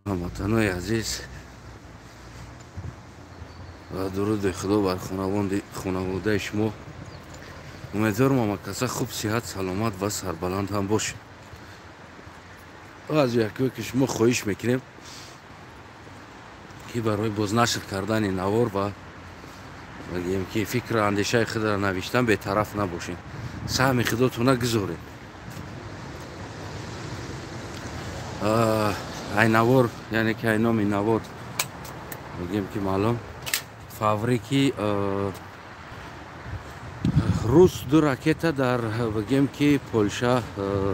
Ҳамватанои азиз ва дуруди худо бар хонаводаи шумо. Умедворам ҳамакаса хуб, сиҳат, саломат ва сарбаланд ҳам бошед. Аз якое ки шумо хоҳиш мекунем ки барои бознашр кардани навор ва бигем ки фикру андешаи худро навиштан бетараф набошед, саҳми худотона гузоред. Ай навор, яъне ки ай номи навор бигем ки маълум фаврики рус ду ракета дар бигем ки Полша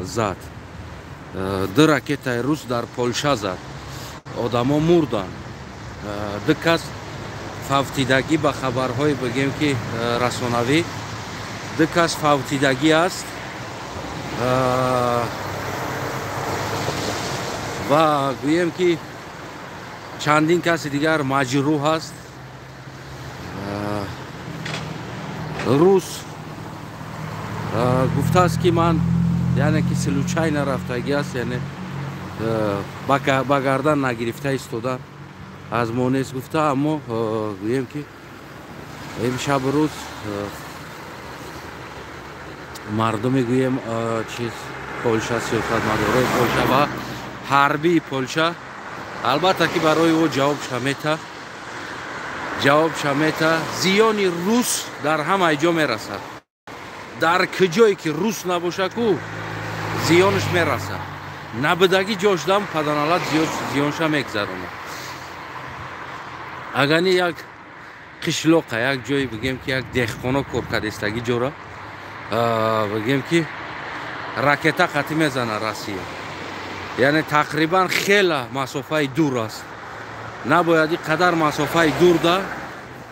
зад. Ду ракетаи рус дар Полша зад, одамо мурданд. Ду кас фавтидагӣ ба хабарҳои бигем ки расонавӣ, ду кас фавтидагӣ аст ва гӯем ки чандин каси дигар маҷрӯҳ аст. Рус гуфтааст ки ман яъне ки случайно рафтагӣ аст, яъне ба гардан нагирифта истода аз мо нест гуфта, аммо гӯем ки имшаб рӯз мардуми гӯем чиз Полша, сиёсатмадорои Полша ва ҳарбии Полша албатта ки барои ӯ ҷавобша мета, ҷавобша мета. Зиёни рус дар ҳамаи ҷо мерасад. Дар куҷое ки рус набоша ку зиёнаш мерасад. Набудагӣ ҷошдам паданалат зиёнша мегзаронад. Агани як қишлоқа, як ҷое бигем ки як деҳқоно кор кардестагӣ ҷора бигем ки ракета қатӣ мезана Россия. Яъне тақрибан хела масофаи дур аст. Набояд ин қадар масофаи дур да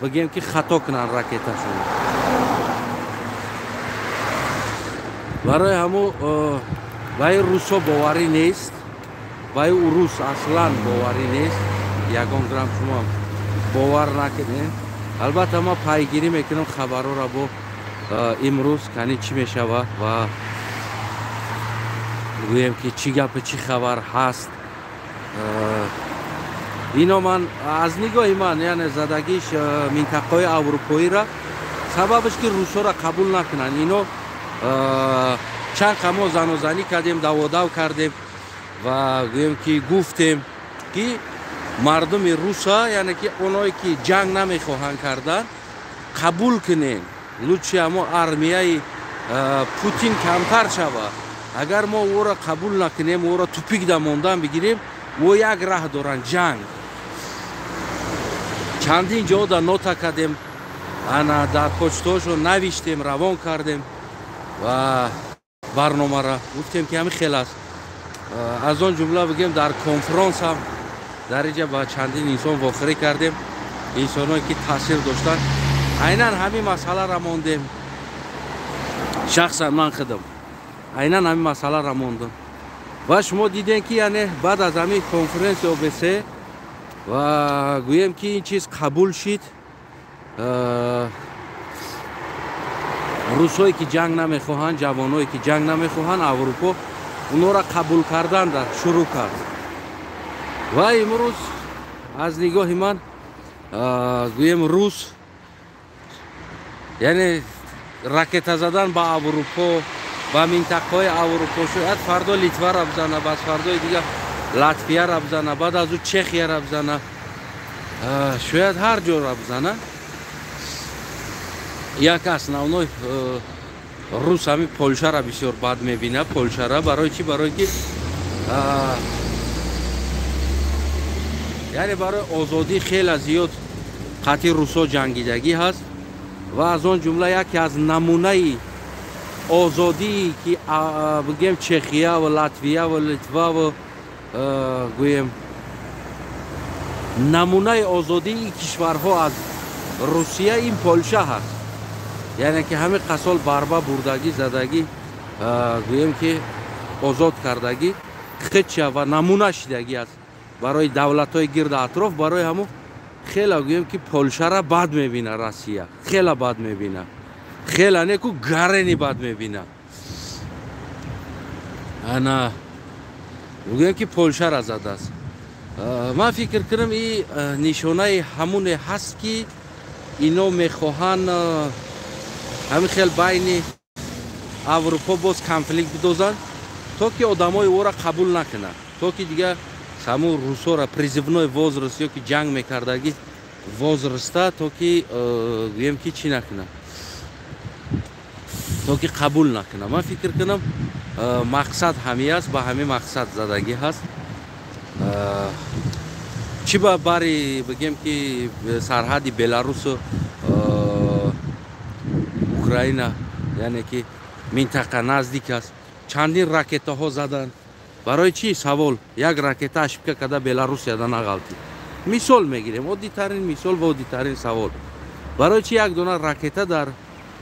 бигем ки хато кунанд ракеташон. Барои ҳамо ба ин русо боварӣ нест, ба ин урус аслан боварӣ нест. Ягон грамм шумо бовар накунед. Албатта ман пайгирӣ мекунам хабарҳоро бо имрӯз кани чӣ мешавад ва гӯем ки чӣ гапу чӣ хабар ҳаст. Ино ман аз нигоҳи ман яъне задагиш минтақаҳои аврупоиро сабабаш ки русҳоро қабул накунанд. Ино чанд қа мо занозанӣ кардем, даводав кардем ва гӯем ки гуфтем ки мардуми руса, яъне ки оное ки ҷанг намехоҳанд кардан, қабул кунем. Лучше ҳамо армияи Путин камтар шавад. Агар мо ӯро қабул накунем, ӯро тупик да мондан бигирем, ӯ як раҳ доранд ҷанг. Чандин ҷо да нота кардем, ана дар почтаҳошо навиштем, равон кардем ва барномара гуфтем ки ҳамин хел аст. Аз он ҷумла бигем дар конфронс ҳам дар инҷа ба чандин инсон вохӯрӣ кардем, инсоное ки таъсир доштанд. Айнан ҳамин масъаларо мондем. Шахсан ман худам айнан ҳамин масъаларо мондам. Ва шумо дидем ки яъне баъд аз ҳамин конференси ОБС ва гӯем ки ин чиз қабул шид. Русҳое ки ҷанг намехоҳанд, ҷавоное ки ҷанг намехоҳанд, Аврупо онҳоро қабул кардан шурӯъ кард. Ва имрӯз аз нигоҳи ман гӯем рус яъне ракета задан ба Аврупо, ба минтақаҳои Аврупо, шояд фардо Литваро бизана, баъд фардои дигар Латвияро бизана, баъд аз ӯ Чехияро бизана, шояд ҳар ҷоро бизана. Як основной рус ҳамин Полшаро бисёр бад мебина. Полшара барои чӣ? Барои ки яъне барои озодӣ хеле зиёд қатъи русҳо ҷангидагӣ ҳаст ва аз он ҷумла яке аз намунаи озодие ки бигем Чехия ва Латвия ва Литва ва гӯем намунаи озодии кишварҳо аз Русия ин Полша ҳаст. Яъне ки ҳамин қасол барба бурдагӣ, задагӣ, гӯем ки озод кардагӣ хича ва намуна шидагӣ аст барои давлатҳои гирду атроф. Барои ҳамон хеле гӯем ки Полшара бад мебина Россия, хеле бад мебина, хеле неку гарени бад мебина. Ана гӯем ки Полшара задааст. Ман фикр кунам, и нишонаи ҳамоне ҳаст, ки ино мехоҳанд ҳамин хел байни Аврупо боз конфликт бидозанд, то ки одамои ӯро қабул накунанд, то ки дига ҳамун русора призывной возраст ё ки ҷанг мекардагӣ возраста, то ки гӯем ки чӣ накунанд, то ки қабул накунанд. Ман фикр кунам, мақсад ҳамин аст, ба ҳамин мақсад задагӣ ҳаст. Чӣ ба бари, бигем ки, сарҳади Беларусу Украина, яъне ки минтақа наздик аст, чандин ракетаҳо заданд. Барои чӣ? Савол: як ракета ошибка карда Беларусияда нағалтид? Мисол мегирем, оддитарин мисол ва оддитарин савол: барои чӣ як дона ракета дар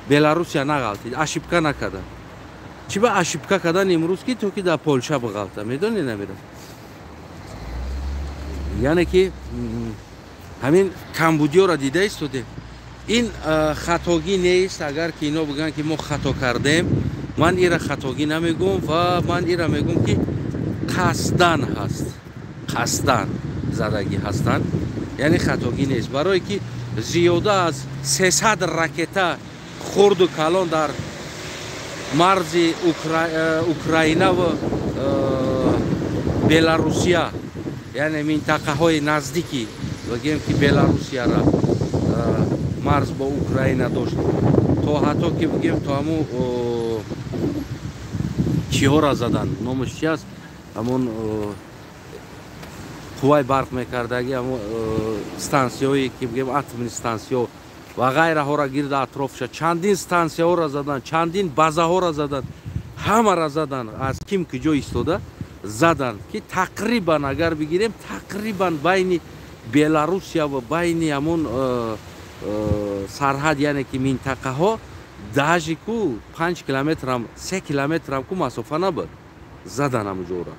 Беларусия нағалтид, ошибка накарда? Чӣ ба ошибка кардан имрӯз, ки то ки дар Полша биғалта? Медонӣ, намира, яъне ки ҳамин камбудиёро дида истодем. Ин хатогӣ нест. Агар ки ино бигӯянд, ки мо хато кардем, ман ира хатогӣ намегӯм ва ман ира мегӯм, ки қасдан ҳаст, қасдан задагӣ ҳастанд, яъне хатогӣ нест. Барое ки зиёда аз 300 ракета хурду калон дар марзи Украина ва Беларусия, яъне минтақаҳои наздики, бигем ки, Беларусияра марз бо Украина дошт, то ҳатто ки, бигем, то ҳамун чиҳоро задан, номаш чи аст, ҳамон қувваи барқ мекардаги, ҳамон стансияҳое ки, бигем, атомный стансияҳо ва ғайраҳоро гирда атрофша чандин стансияҳоро задан, чандин базаҳоро задан, ҳамаро задан, аз ким ки ҷо истода задан, ки тақрибан, агар бигирем, тақрибан байни Беларусия ва байни ҳамон сарҳад, яъне ки минтақаҳо, даже ку 5 километрам, 3 километрам ку масофа набуд. Задан ҳамуҷора.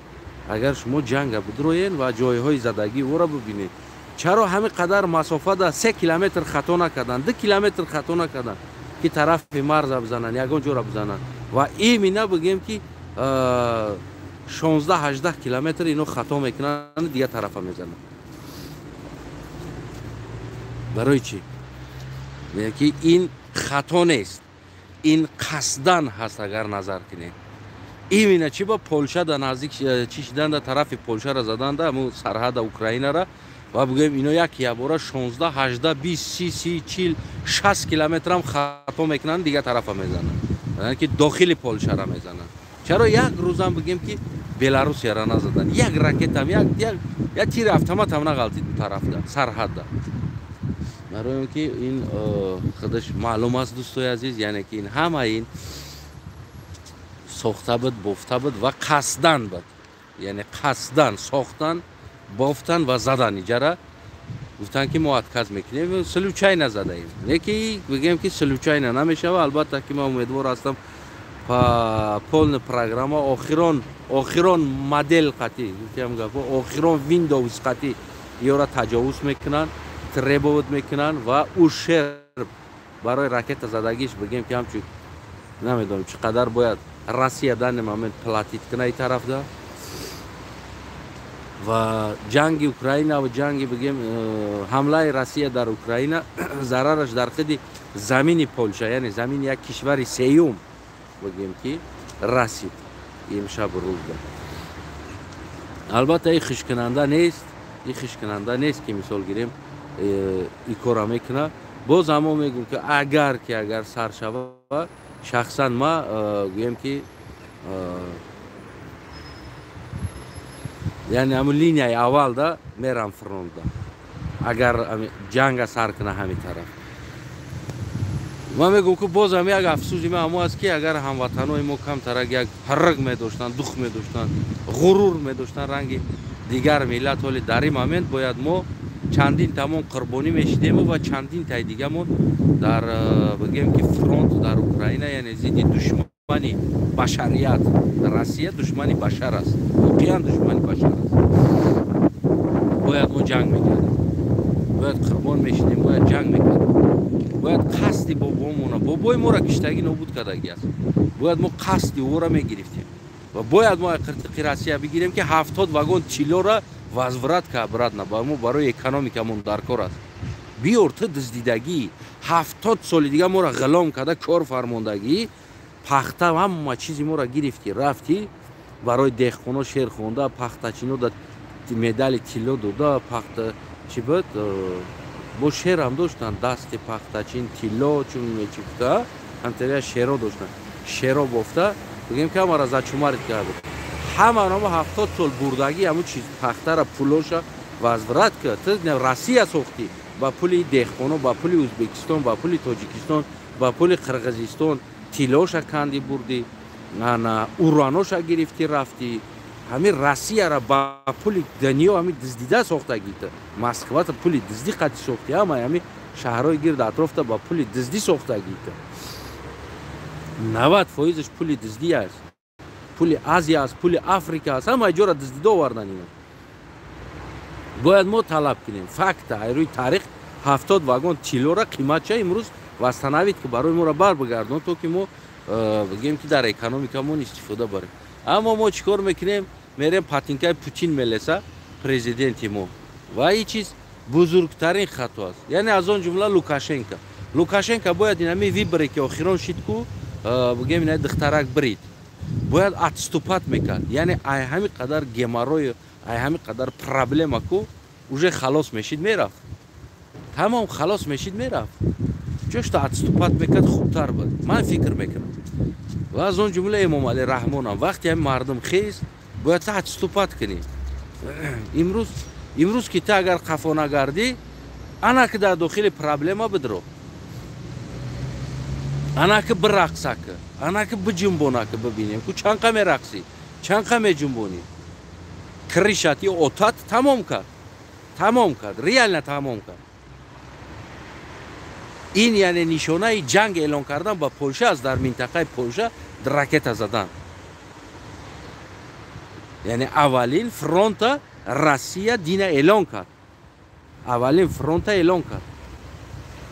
Агар шумо ҷанга бидроен ва ҷойҳои задагӣ ӯро бибинед, чаро ҳамин қадар масофада 3 километр хато накарданд, 2 километр хато накарданд, ки тарафи марза бизананд, ягон ҷора бизананд? Ва именно, бигем ки, 16-18 километр ино хато мекунанд, дигар тарафа мезананд. Барои чӣ? Ки ин хато нест, ин қасдан ҳаст. Агар назар кунем, именно чӣ ба Полшада наздик чӣ шиданда, тарафи Полшара заданда, ҳамун сарҳада Украинара, ва бигӯем, ино як ябора 16, 18, 20, 30, 30, 40, 60 километрам хато мекунанд, дигар тарафа мезананд, ки дохили Полшара мезананд. Чаро як рӯзам, бигем ки, Беларусияра назаданд? Як ракетам, як тири автоматам нағалтид тарафда, сарҳадда. Барои он ки ин худаш маълум аст, дӯстои азиз, яъне ки ин ҳама ин сохта буд, бофта буд ва қасдан буд, яъне қасдан сохтан, бофтан ва задан. Иҷара гуфтанд, ки мо отказ мекунем, случайно задаем. Не ки, бигем ки, случайно намешава. Албатта ки ман умедвор ҳастам, полная программа, охирон модел қатӣ, гапо, охирон Windows қатӣ ёра таҷовуз мекунанд, требовать мекунанд ва ущерб барои ракета задагиш, бигем ки, ҳамчун намедонам чӣ қадар бояд Россия данный момент платить куна и тарафда. Ва ҷанги Украина ва ҷанги, бигем, ҳамлаи Россия дар Украина зарараш дар худи замини Полша, яъне замини як кишвари сеюм, бигем ки, расид имшаб рӯзда. Албатта, и хишкунанда нест, и хишкунанда нест, ки мисол гирем, и кора мекуна. Боз ҳамо мегӯм, ки агар сар шава, шахсан ма, гӯем ки, яъне ҳамун линияи аввалда мерам, фронтда. Агар ҷанга сар куна ҳамин тараф, ман мегӯм, ки бозам як афсӯси ман ҳамо аст, ки агар ҳамватанои мо камтарак як ҳарак медоштанд, дух медоштанд, ғурур медоштанд, ранги дигар миллат, ҳоли дар ин момент бояд мо чандин тамом қурбонӣ мешидему ва чандин таи дигамон дар, бигем ки, фронт дар Украина, яъне зидди душмани башарият. Россия душмани башар аст, воқеан душмани башар аст. Бояд мо ҷанг мекардем, бояд қурбон мешидем, бояд ҷанг мекардем, бояд қасди бобоомона, бобои моро киштагӣ нобуд кардагӣ аст, бояд мо қасди ӯро мегирифтем ва бояд мо қиртиқи Россия бигирем, ки 70 вагон тиллора Возврат ка обратно ба мо, барои экономикамон дар кор аст. Биёр, ту дуздидагӣ, 70 соли дига моро ғилом карда, кор фармондагӣ, пахта, ҳама чизи моро гирифтӣ, рафтӣ, барои деҳқоно шер хонда, пахтачино да медали тилло дода, пахта чӣ буд, бо шерам доштанд, дасти пахтачин тилло чун мечи гуфта, ҳамтария шеро доштанд, шеро бофта, бигем ки ҳамаро зачумарит карда, ҳамаро 70 сол бурдагӣ, ҳамун чиз, пахтара, пулоша возврат кард. Ту Россия сохтӣ ба пули деҳқоно, ба пули Ӯзбекистон, ба пули Тоҷикистон, ба пули Қирғизистон. Тиллоша канди бурдӣ, ана ураноша гирифтӣ, рафтӣ. Ҳамин Россияра ба пули дунё ҳамин дуздида сохтагӣ. Ту Москвата пули дуздӣ қатӣ сохтӣ, ҳамаи ҳамин шаҳрҳои гирд атрофта ба пули дуздӣ сохтагӣ. Ту 90 фоизаш пули дуздӣ аст, пули Азия аст, пули Африка аст, ҳамаи ҷора дуздида овардан. Ино бояд мо талаб кунем, факта ай рӯи таърих, 70 вагон тиллора қиматша имрӯз восстановить ки барои моро бар бигардон, то ки мо бигем ки дар экономикамон истифода барем. Аммо мо чӣ кор мекунем? Мерем, патинкаи Путин мелеса президенти мо, ва ин чиз бузургтарин хато аст. Яъне аз он ҷумла Лукашенко. Лукашенко бояд инами выборе ки охирон шид ку, бигем, ина духтарак брид, бояд отступать мекард. Яъне ай ҳами қадар геморрой, ай ҳами қадар проблема ку уже халос мешид, мерафт, тамом халос мешид, мерафт. Ҷошта отступать мекард, хубтар буд, ман фикр мекунам. Ва аз он ҷумла Эмомалӣ Раҳмонам, вақте ҳами мардум хест, бояд та отступать кунӣ. Имрӯз ки ту агар қафо нагардӣ, ана ки дар дохили проблема бидро, ана ки бирақсака, ана ки биҷунбонака, бибинем ку чанқа мерақсӣ, чанқа меҷунбонӣ. Крышати отат тамом кард, тамом кард, реально тамом кард. Ин яъне нишонаи ҷанг эълон кардан ба Полша аст, дар минтақаи Полша ракета задан. Яъне аввалин фронта Россия дина эълон кард, аввалин фронта эълон кард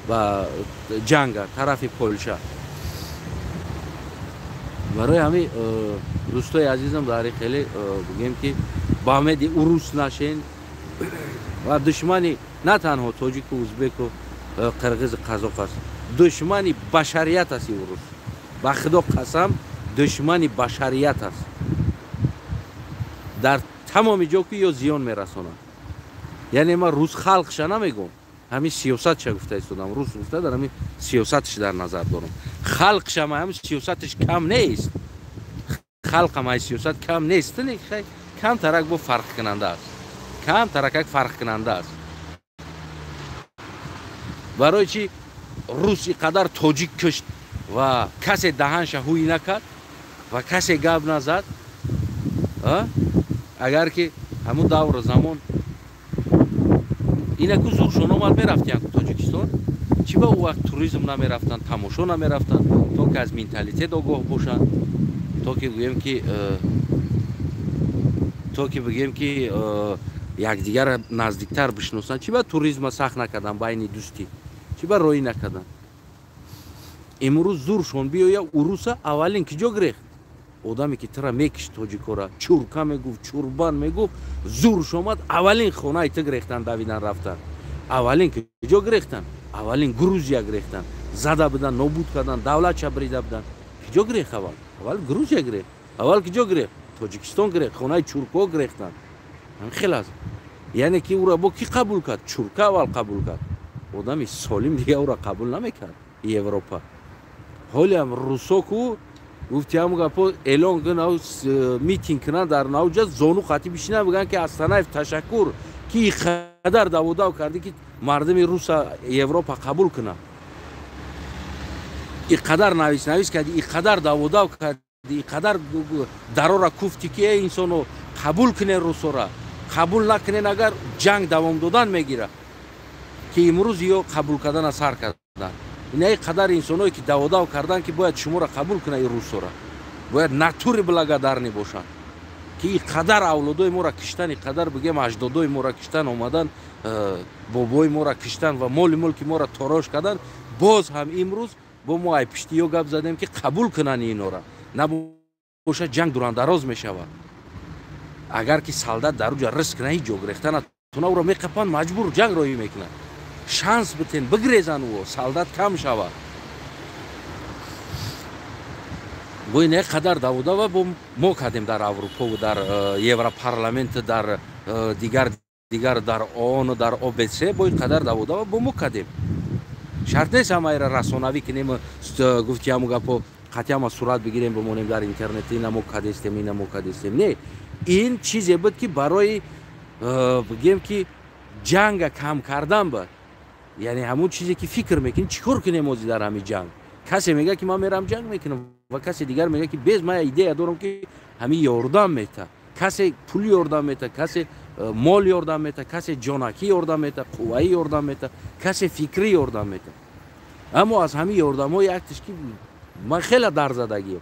ба ҷанга тарафи Полша. Барои ҳамин, дӯстои азизам, дар хеле бигем ки ба умеди урус нашен ва душмани на танҳо тоҷику, узбеку, қирғизу қазоқ аст, душмани башарият аст урус. Ба Худо қасам, душмани башарият аст. Дар тамоми ҷо ки ё зиён мерасонад. Яъне ман рус халқша намегӯм, ҳамин сиёсатша гуфта истодам. Рус гуфта, дар ҳамин сиёсатш дар назар дорам. Халқшам ҳамин сиёсаташ кам нест, халқам ай сиёсат кам нест, камтарак бо фарқкунанда аст, камтаракак фарқкунанда аст. Барои чи рус и қадар тоҷик кушт ва касе даҳанша ҳуй накард ва касе гап назад? Агар ки ҳамун давру замон инаку зуршон омад, мерафтиян Тоҷикистон, чӣ ба ӯ вақт туризм намерафтанд, тамошо намерафтанд, то ки аз менталитет огоҳ бошанд, то ки гӯем ки то ки бигӯем ки якдигарро наздиктар бишиносанд? Чӣ ба туризма сахт накардан, байни дӯстӣ чӣ ба роӣ накардан? Имрӯз зуршон биёя, уруса аввалин ки ҷо гирехт? Одаме ки тира мекишт, тоҷикора чурка мегуфт, чурбан мегуфт, зурш омад, аввалин хонаи ту гирехтан, давидан рафтан. Аввалин ки ҷо гирехтан? Аввалин Грузия гирехтан, зада будан, нобуд кардан, давлатша брида будан. Ки ҷо гирехт аввал? Аввал Грузия гирехт. Аввал ки ҷо гирехт? Тоҷикистон гирехт, хонаи чуркҳо гирехтан. Хел аст. Яъне ки ӯра бо ки қабул кард? Чурка аввал қабул кард. Одами солим дига ӯра қабул намекард Европа. Ҳолиам русо ку гуфти, ҳамн гапо эълон кунав, митинг кунанд, дар навҷа зону қатӣ бишинанд, бигӯянд ки Астанаев, ташаккур, ки қадар даводав кардӣ, ки мардуми руса Европа қабул кунад. И қадар навис навис кардӣ, и қадар даводав кардӣ, и қадар дарора куфтӣ, ки э инсоно, қабул кунен русора, қабул накунен, агар ҷанг давом додан мегирад, ки имрӯз ё қабул кардана сар кардан. Инаи қадар инсоное ки даводав карданд, ки бояд шуморо қабул кунад, и русора бояд натури благодарный бошанд, ки и қадар авлодои моро киштан, и қадар, бигем, аҷдодои моро киштан омадан, бобои моро киштан ва моли мулки моро торош кардан. Боз ҳам имрӯз бо мо ай пиштиё гап задем, ки қабул кунанд инора, набошад, ҷанг дурандароз мешавад. Агар ки солдат дар уҷа риск кунад, ҳеҷ ҷо гирехта натуна, ӯро меқапанд, маҷбур ҷанг роҳӣ мекунад. Шанс битен, бигрезан ӯ, солдат кам шавад. Бо ин як қадар давудава бо мо кардем дар Аврупо, дар Европарламент, дар дигар дар ООН, дар ОБС, бо ин қадар давудава бо мо кардем. Шарт нест ҳамаира расонавӣ кунем, гуфти ҳаму гапо қатъи ҳама сурат бигирем, бимонем дар интернет, ина мо кадестем, ина мо кадестем. Не, ин чизе буд, ки барои бигем, ки ҷанга кам кардан буд. Яъне ҳамун чизе ки фикр мекунем, чӣ кор кунем ози дар ҳамин ҷанг. Касе мегӯяд, ки ман мерам ҷанг мекунам, ва касе дигар мегӯяд, ки без ман идея дорам, ки ҳамин ёрдам мета. Касе пул ёрдам мета, касе мол ёрдам мета, касе ҷонакӣ ёрдам мета, қувваӣ ёрдам мета, касе фикрӣ ёрдам мета. Аммо аз ҳамин ёрдамҳо яктиш, ки ман хеле дарзадагиам,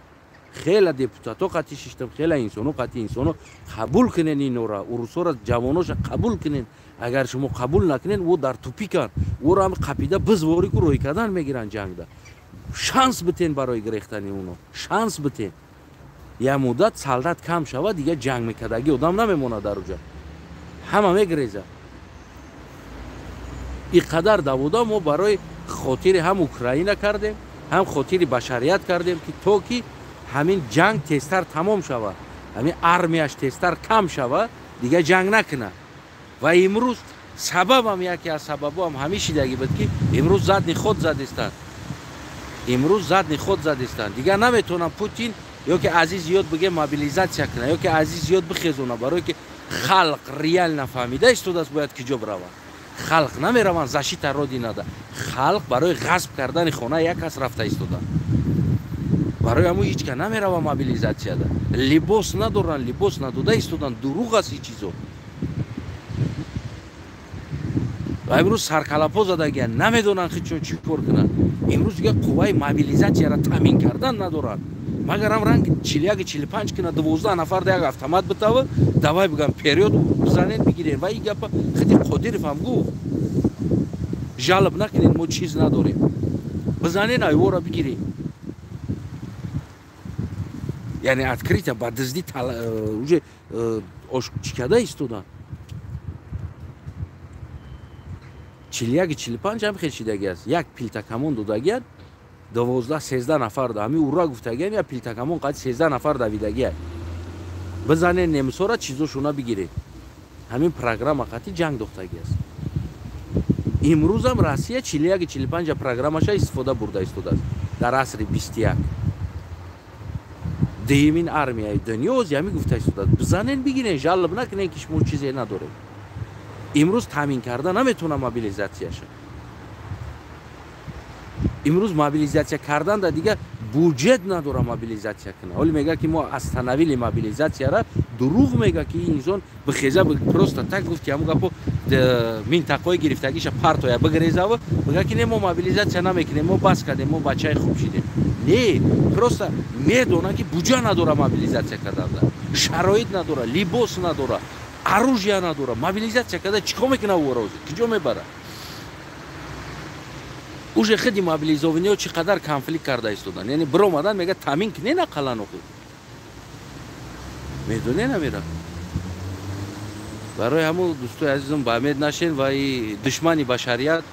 хеле депутато қатъи шиштам, хеле инсоно қатъи инсоно қабул кунен инора, урусора, ҷавоноша қабул кунен. Агар шумо қабул накунен, ӯ дар тупикан, ӯро ҳам қапида бизворӣ ку рӯй кардан мегиранд ҷангда. Шанс битен барои гирехтани уно, шанс битен. Як муддат солдат кам шавад, дигар ҷанг мекардаги одам намемонад дар уҷа, ҳама мегирезад. Ин қадар давуда мо барои хотири ҳам Украина кардем, ҳам хотири башарият кардем, ки то ки ҳамин ҷанг тезтар тамом шавад, ҳамин армияш тезтар кам шавад, дигар ҷанг накунад. Ва имрӯз сабабам, яке аз сабабҳоам ҳамин шидагӣ буд, ки имрӯз задний ход задистанд. Имрӯз задний ход задистанд. Дигар наметавонам Путин ё ки азиз зиёд бигем мобилизатсия кунад, ё ки азиз зиёд бихезона, барое ки халқ реально фаҳмида истодааст, бояд киҷо биравад. Халқ намераванд защита родинада. Халқ барои ғасб кардани хона як кас рафта истода. Барои ҳамун ҳеҷ ка намерава мобилизатсияда. Либос надоранд, либос надода истоданд, дурӯғ аст ин чизо. Ва имрӯз саркалапо задагиянд, намедонанд худшон чӣ кор кунанд. Имрӯз дигар қувваи мобилизатсияро таъмин кардан надоранд. Магарам ранги 41-45 кунад, 12 нафар да як автомат битава, давай бигам период бизанед, бигиред. Ва ин гапа худи Қодиров ҳам гуфт. Жалоб накунед, мо чиз надорем. Бизанед, айвора бигиред. Яъне открыто ба дуздӣ уже чӣ карда истоданд. 41-45 ҳам хел шидаги аст. Як пилтакамон додагианд, 12-13 нафар да. Ҳамин ура гуфтагианд, як пилтакамон қад 13 нафар давидагианд. Бизанед немсора, чизошона бигиред. Ҳамин программа қатъи ҷанг дохтаги аст. Имрӯзам Россия 41-45 программаша истифода бурда истодааст дар асри 21. Дуюмин армияи дунё ози ҳамин гуфта истодааст. Бизанед, бигиред, жалоб накунед, ки шумо чизе надоред. Имрӯз таъмин карда наметавонад мобилизатсияша. Имрӯз мобилизатсия кардан да дигар буҷет надора мобилизатсия кунад. Ҳоло мегӯяд, ки мо остановили мобилизатсияра, дурӯғ мегӯяд, ки ин инсон бихеза, просто так гуфт, ки ҳамун гапо минтақаҳои гирифтагиша партоя бигрезава, мегӯяд, ки не, мо мобилизатсия намекунем, мо бас кардем, мо бачаи хуб шидем. Не, просто медонад, ки буҷа надора мобилизатсия кардан, шароит надора, либос надора, оружия надора. Мобилизатсия карда чӣ кор мекунад ӯ рози? Куҷо мебарад? Уже худи мобилизованиҳо чӣ қадар конфликт карда истоданд. Яъне биромадан мегӯяд, таъмин кунед ақаллан охир. Медонед намера. Барои ҳамун, дӯстои азизам, ба умед нашен ва и душмани башарият,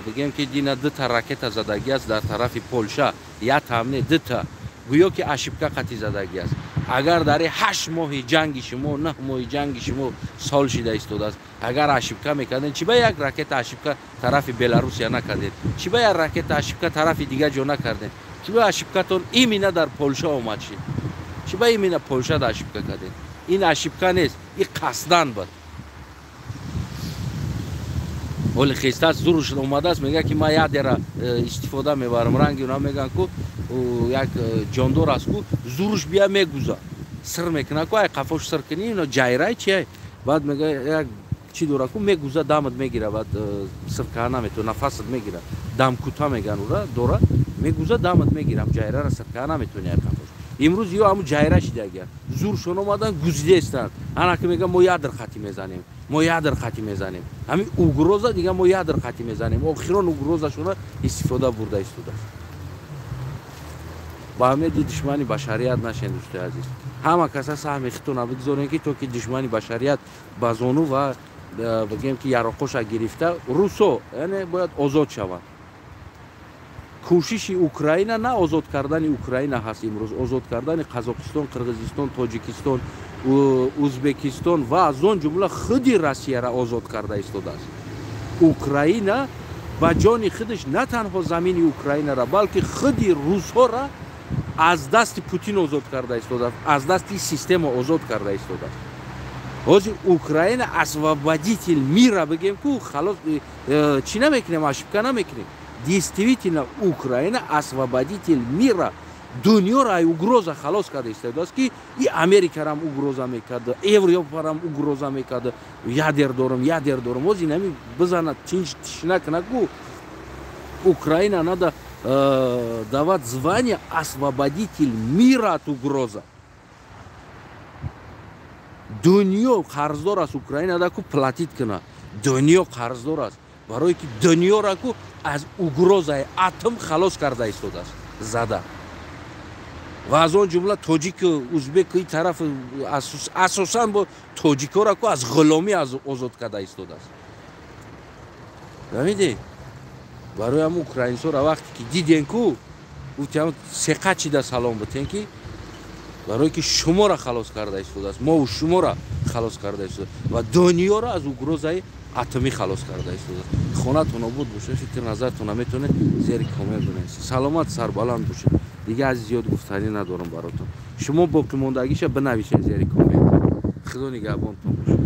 бигем, ки дина дута ракета задагӣ аст дар тарафи Полша, як там не, дута. Гӯё ки ошибка қатъи задагӣ аст. Агар дар 8 моҳи ҷанги шумо, 9 моҳи ҷанги шумо сол шида истодааст, агар ошибка мекардед, чӣ ба як ракета ошибка тарафи Беларусия накардед? Чӣ ба як ракета ошибка тарафи дигар ҷо накардед? Чӣ ба ошибкатон именно дар Полша омад шид? Чӣ ба именно Полша да ошибка кардед? Ин ошибка нест, ин қасдан буд. Ҳоли хестааст, зуруш омадааст, мегӯяд, ки ман ядера истифода мебарам. Ранги уна мегӯянд, ку як ҷондор аст, ку зуруш бия мегуза, сир мекунад, ку ай қафош сир кунӣ, ино ҷайрай чиай, баъд мега як чӣ дора, ку мегуза, дамат мегира, баъд сир карда наметавона, нафасат мегира, дамкута меган ура дора, мегуза, дамат мегира, ҷайрара сир карда наметавони ай қафош. Имрӯз ё ҳамун ҷайра шидагия, зуршон омадан, гузидестанд, ана ки мегӯянд, мо ядр қатӣ мезанем, мо ядр қатӣ мезанем. Ҳамин угроза дигар, мо ядр қатӣ мезанем, охирон угрозашона истифода бурда истодааст. Ба умеди душмани башарият нашен, дӯстои азиз. Ҳама каса саҳми худтона бигзорем, ки то ки душмани башарият ба зону ва бигем, ки яроқоша гирифта русо, яъне бояд озод шаванд. Кӯшиши Украина на озод кардани Украина ҳаст, имрӯз озод кардани Қазоқистон, Қирғизистон, Тоҷикистон, Узбекистон ва аз он ҷумла худи Россияра озод карда истодааст. Украина ба ҷони худаш на танҳо замини Украинара, балки худи русҳоро аз дасти Путин озод карда истодааст, аз дасти система озод карда истодааст. Ҳозир Украина освободитель мира бигем ку, халос, чӣ намекунем, ошибка намекунем. Действительно, Украина освободитель мира, дунёро ай угроза халос карда истодааст, ки и Америкарам угроза мекард, Европарам угроза мекард: ядер дорам, ядер дорам. Ҳозир инами бизана, тинч тишина кана ку. Украина надо давать звание освободитель мира от угроза. Дунё қарздор аст Украина да ку, платить куна. Дунё қарздор аст, барое ки дунёра ку аз угрозаи атом халос карда истодааст зада. Ва аз он ҷумла тоҷику узбеку и тараф, асосан бо тоҷикора ку аз ғуломӣ озод карда истодааст. Фаҳмидӣ? Барои ҳам украинсора вақте ки диден ку, гуфтем, сеқа чида салом битен, ки барое ки шуморо халос карда истодааст, мову шуморо халос карда истодааст ва дунёро аз угрозаи атомӣ халос карда истодааст. Хонатон обод боша. Фикр назартона метавонед зери коммент бинависед. Саломат, сарбаланд бошед. Дига аз зиёд гуфтанӣ надорам баротон. Шумо боқимондагиша бинависед зери коммент. Худо нигаҳбонтон бошад.